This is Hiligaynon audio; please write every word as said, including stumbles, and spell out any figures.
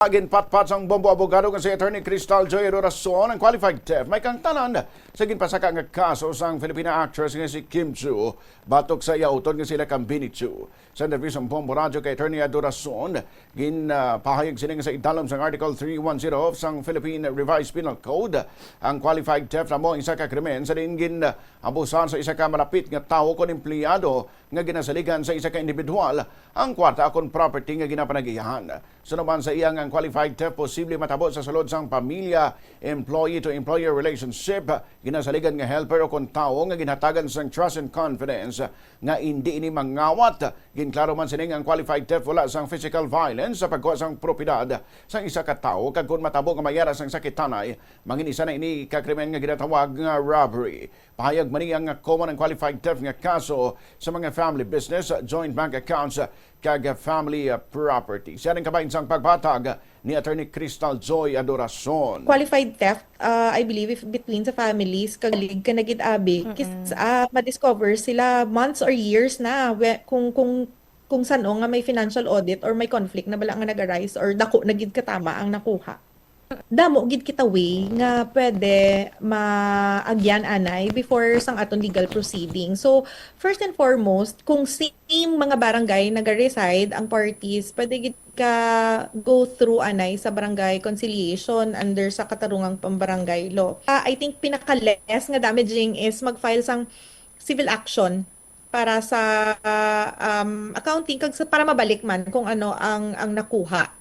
Ginpatpat sang Bombo abogado nga si Attorney Crystal Joy Adoracion ang qualified theft may kangtanan sa ginpasaka nga kaso sang Filipina actress nga si Kim Chiu batok sa iya utod nga sila kang Benny Chiu. Sa interview sang Bombo Radyo kay Attorney Adoracion, ginpahayag sini nga sa idalom sang Article three one zero sang Philippine Revised Penal Code, ang qualified theft amo isa ka krimen sa diin gin-abusan sa isa ka malapit nga tawo kon empleyado nga ginasaligan sa isa ka individual ang kwarta akon property nga ginapanag-iyahan. Suno man sa iya nga ang qualified theft posible matabo sa sulod sang pamilya, employee-to-employer relationship, ginasaligan nga helper o kon tawo nga ginhatagan sang trust and confidence nga indi ini mangawat. Ginklaro man sini nga ang qualified theft wala sang physical violence sa pagkuha sang propiedad sang isa ka tawo, kag kon matabo nga may ara sang sakitanay, mangin isa na ini ka krimen nga ginatawag nga robbery. Pahayag man niya nga common ang qualified theft nga kaso sa mga family business, joint bank accounts, kag family, uh, property. Siya ning kabahin sang pagpatag ni Attorney Crystal Joy Adoracion. Qualified theft, uh, I believe, if between sa families, kagalig ka na gid abi, kis, uh, ma-discover sila months or years na we, kung kung kung san-o nga may financial audit or may conflict na bala nga nag-arise or dako na gid katama ang nakuha. Damo gid kita way nga pwede maagyan anay before sang aton legal proceeding. So, first and foremost, kung same mga barangay naga-reside ang parties, pwede gid ka go through anay sa barangay conciliation under sa katarungang pambarangay law. Ah, I think pinaka-less nga damaging is mag-file sang civil action para sa, um, accounting kag sa, para mabalik man kung ano ang ang nakuha.